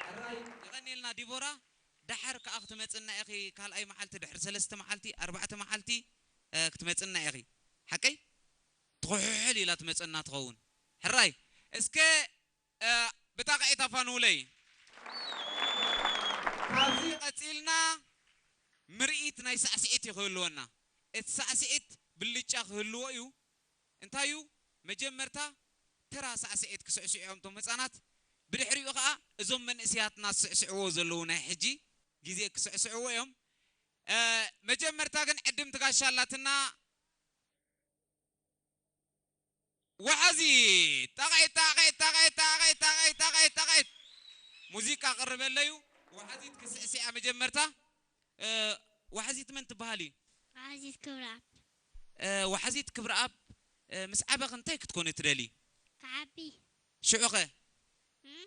ሕራይ፣ የቐንየልና ዲቦራ። ደሓር ከኣ ክትመጽና ኢኺ፣ ካልኣይ መዓልቲ፣ ድሕሪ ሰለስተ መዓልቲ፣ ኣርባዕተ መዓልቲ፣ እ፣ ክትመጽና ኢኺ። ሓቀይ? ትኹሕል ኢላ ትመጸና ትኸውን። ሕራይ፣ እስከ፣ እ፣ ብጣቕዒት ኣፋንውለይ። ካብዚ ቀጺልና ምርኢት ናይ ሳዕስዒት እዩ ክህልወና። እቲ ሳዕስዒት ብልጫ ክህልዎ እዩ። እንታይ እዩ? መጀመርታ ተራ ሳዕስዒት ክስዕስዑ እዮም እቶም ህፃናት። ብድሕሪኡ ከዓ እዞም መንእሰያትና ዝስዕስዕዎ ዘለዉ ናይ ሕጂ ግዜ ክስዕስዕዎ እዮም። እ፣ መጀመርታ ግን ዕድምቲ ጋሻ ኣላትና። ወሓዚት! ጣቕዒት፣ ጣቕዒት፣ ጣቕዒት፣ ጣቕዒት፣ ጣቕዒት፣ ጣቕዒት፣ ጣቕዒት። ሙዚቃ ቅርበለዩ። ወሓዚት ክስዕስዓ መጀመርታ። እ፣ ወሓዚት መን ትበሃል እዩ? ወሓዚት ክብረኣብ። እ፣ ወሓዚት ክብረኣብ፣ እ፣ ምስ ዓበኺ እንታይ ክትኮኒ ትደሊ? ክዓቢ። ሽዑኸ? እም?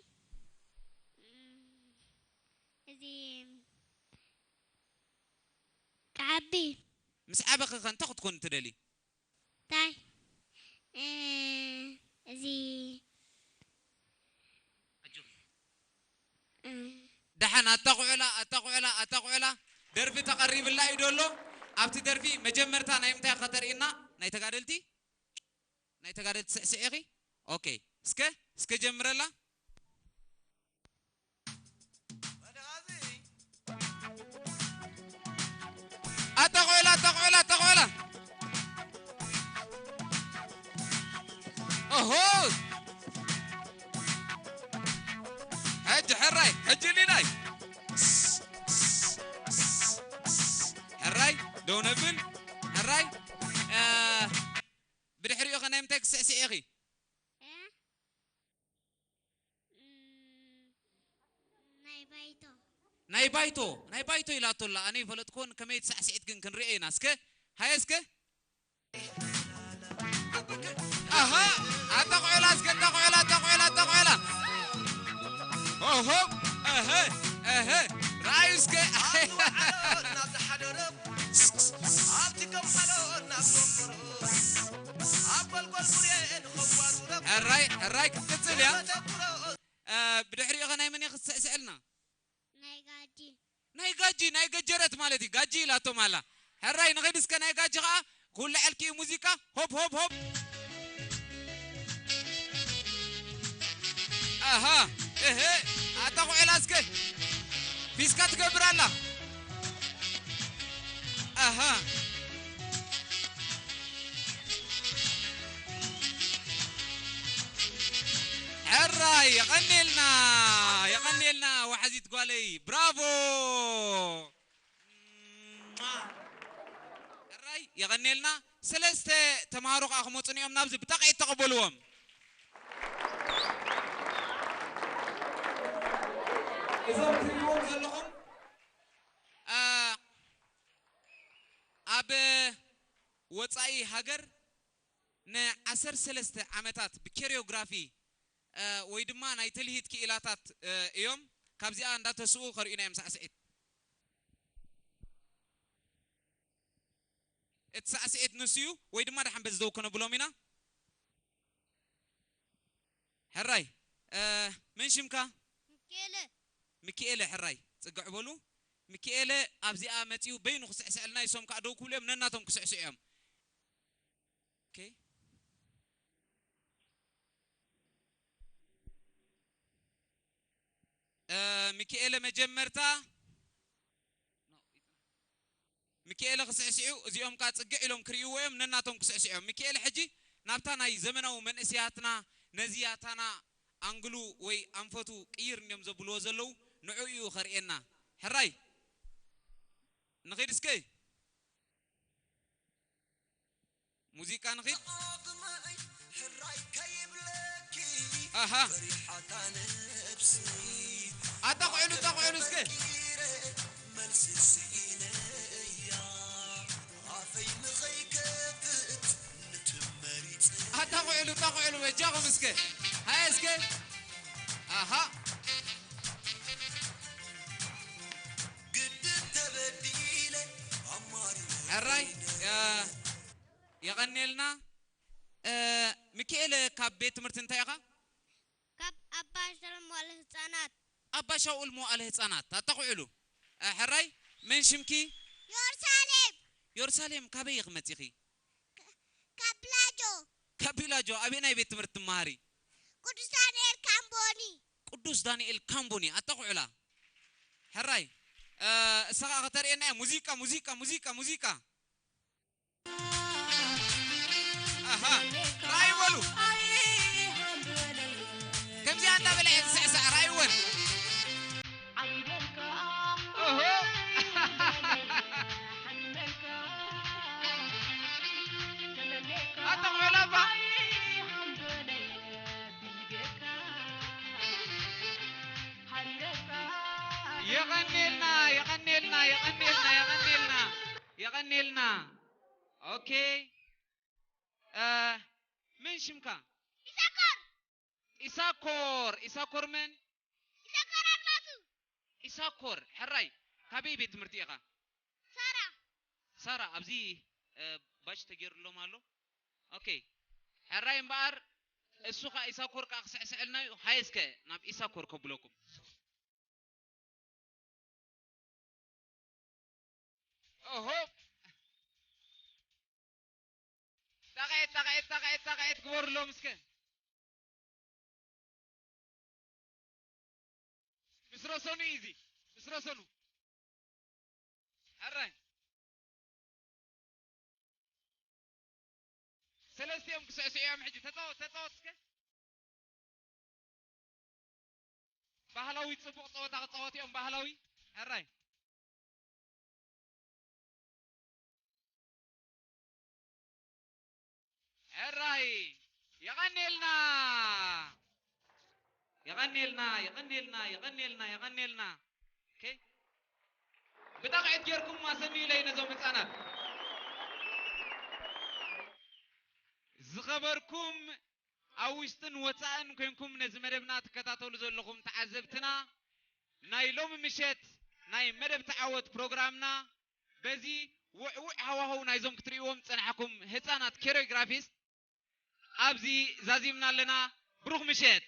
እም፣ እዚ ክዓቢ። ምስ ዓበኺ ኸ እንታይ ክትኮኒ ትደሊ? እንታይ? እ፣ እዚ፣ እ፣ ደሓን ኣታ ቁዕላ፣ ኣታ ቁዕላ፣ ኣታ ቁዕላ። ደርፊ ተቐሪብላ እዩ ደሎ። ኣብቲ ደርፊ መጀመርታ ናይ ምንታይ ከተርእይና? ናይ ተጋደልቲ? ናይ ተጋደልቲ ስዕስዕ ኢኺ? ኦኬ። እስከ፣ እስከ ጀምረላ። ኣታ ቆይላ፣ ኣታ ቆይላ፣ ኣታ ቆይላ። ኦሆ። ሕጂ ሕራይ፣ ሕጂ ሊናይ። ሕራይ፣ ደው ነብል። ሕራይ፣ እ፣ ብድሕሪኡ ኸ ናይ ምንታይ ክስዕስዕ ኢኺ? እ? እም፣ ናይ ባይቶ። ናይ ባይቶ፣ ናይ ባይቶ ኢላቶ ኣላ። ኣነ ይፈለጥኩዎን ከመይ ትሳዕስዒት ግን ክንሪኦ ኢና። እስከ፣ ሃየ እስከ። ኣሃ፣ ኣታ ቆይላ እስከ፣ ኣታ ቆይላ፣ ኣታ ቆይላ፣ ኣታ ቆይላ። ኦሆ፣ እህ፣ እህ፣ ረኣዩ እስከ። ሕራይ፣ ሕራይ ክትቅጽል እያ። እ፣ ብድሕሪኡ ኸ ናይ መን እየ ክትስዕስዐልና? ናይ ጋጂ። ናይ ጋጂ፣ ናይ ገጀረት ማለት እዩ። ጋጂ ኢላቶም ኣላ። ሕራይ፣ ንኸይድ እስከ ናይ ጋጂ ኸዓ ክውልዐልኪ እዩ ሙዚቃ። ሆፕ፣ ሆፕ፣ ሆፕ። ኣሃ፣ እህ፣ ኣታ ቁዕላ እስከ። ፊስካ ትገብር ኣላ። ኣሃ። ሕራይ፣ የቐንየልና፣ የቐንየልና፣ ወሓዚት ጓለይ። ብራቮ። ሕራይ፣ የቐንየልና። ሰለስተ ተምሃሮ ከኣ ክመጹ እዮም ናብዚ ብጣቕዒት ተቐበልዎም። እዞም ትሪእዎም ዘለኹም፣ እ፣ ኣብ ወጻኢ ሃገር ንዓሰርተ ሰለስተ ዓመታት ብኬሪዮግራፊ፣ እ፣ ወይ ድማ ናይ ትልሂት ክኢላታት፣ እ፣ እዮም። ካብዚኣ እንዳተስኡ ከርእዩና እዮም ሳዕስዒት። እቲ ሳዕስዒት ንሱ እዩ፣ ወይ ድማ ደሓን በዚ ዘው ከነብሎም ኢና። ሕራይ፣ እ፣ መን ሽምካ? ሚኪኤለ። ሚኪኤለ፣ ሕራይ፣ ጽግዕ በሉ። ሚኪኤለ ኣብዚኣ መጺኡ በይኑ ክስዕስዐልና፣ ንሶም ከኣ ደው ክብሉ እዮም፣ ነናቶም ክስዕስዑ እዮም። ኦኬ። እ፣ ሚኪኤለ መጀመርታ፣ ሚኪኤለ ክስዕስዑ፣ እዚኦም ከኣ ጽግዕ ኢሎም ክርእይዎ እዮም፣ ነናቶም ክስዕስዑ እዮም። ሚኪኤለ ሕጂ ናብታ ናይ ዘመናዊ መንእሰያትና፣ ነዚ ያታና ኣንግሉ ወይ ኣንፈቱ ቅይር እንድዮም ዘብልዎ ዘለዉ፣ ንዕኡ እዩ ከርእየና። ሕራይ፣ ንኺድ እስከ። ሙዚቃ ንኺድ። ኣሃ። ኣታ ቁዕሉ፣ ኣታ ቁዕሉ እስከ። ኣታ ቁዕሉ፣ ኣታ ቁዕሉ በጃኹም እስከ። ሃየ እስከ። ኣሃ። ሕራይ፣ እ፣ የቐንየልና። እ፣ ሚኪኤለ ካብ ቤት ትምህርቲ እንታይ ኢኻ? ካብ ኣባ ኣባሻሎም መዋለ ህፃናት። ኣባ ሻውል መዋለ ህፃናት ኣጣቕዕሉ። እ፣ ሕራይ፣ መን ሽምኪ? ዮርሳሌም። ዮርሳሌም፣ ካበይ ኢኺ መፂኺ? ካብ ቢላጆ። ካብ ቢላጆ፣ ኣበየናይ ቤት ትምህርቲ ትመሃሪ? ቅዱስ ዳንኤል ካምቦኒ። ቅዱስ ዳንኤል ካምቦኒ፣ ኣጣቕዑላ። ሕራይ፣ እ፣ እሳ ኸዓ ከተርእየና እያ። ሙዚቃ፣ ሙዚቃ፣ ሙዚቃ፣ ሙዚቃ። ኣሃ፣ ራእይ በሉ። ከምዚኣ እንዳበለ እየ ዝስዕስዕ፣ ራእይ ወን። ኦሆ። ኣታ ቆላባ። የቐኔልና፣ የቐኔልና፣ የቐኔልና፣ የቐኔልና፣ የቐኔልና። ኦኬ። እ፣ መን ሽምካ? ኢሳኮር። ኢሳኮር። ኢሳኮር መን? ኢሳኮር ኣድማሱ። ኢሳኮር፣ ሕራይ፣ ካበይ ቤት ትምህርቲ ኢኻ? ሳራ። ሳራ፣ ኣብዚ፣ እ፣ ባጅ ተገይሩሎም ኣሎ። ኦኬ። ሕራይ እምበኣር፣ እሱ ኸኣ ኢሳኮር ከኣ ክስዕስዐልና እዩ። ሃየ እስከ ናብ ኢሳኮር ከብለኩም። ኦሆ። ጣቕዒት፣ ጣቕዒት፣ ጣቕዒት፣ ጣቕዒት ግበሩሎም እስከ። ምስ ረሰኑ እዩ እዚ። ምስ ረሰኑ። ሕራይ። ሰለስቲኦም ክስዕስዑ እዮም ሕጂ። ተጻወት፣ ተጻወት እስከ። ባህላዊ ጽቡቕ ጸወታ ክጻወቱ እዮም፣ ባህላዊ። ሕራይ። ሕራይ። የቐኔልና። የቐኔልና፣ የቐኔልና፣ የቐኔልና፣ የቐኔልና። ኦኬ። ብጣቕዒት ጌርኩም ኣሰንዩለይ ነዞም ህጻናት። ዝኸበርኩም ኣብ ውሽጥን ወጻእን ኮንኩም ነዚ መደብና ትከታተሉ ዘለኹም ተዓዘብትና፣ ናይ ሎሚ ምሸት ናይ መደብ ተዓወት ፕሮግራምና በዚ ውዕውዕ ሃዋህው ናይዞም ክትርእይዎም ዝጸናሕኩም ህጻናት ኮሪዮግራፊስት ኣብዚ ዛዚምና ኣለና። ብሩኽ ምሸት።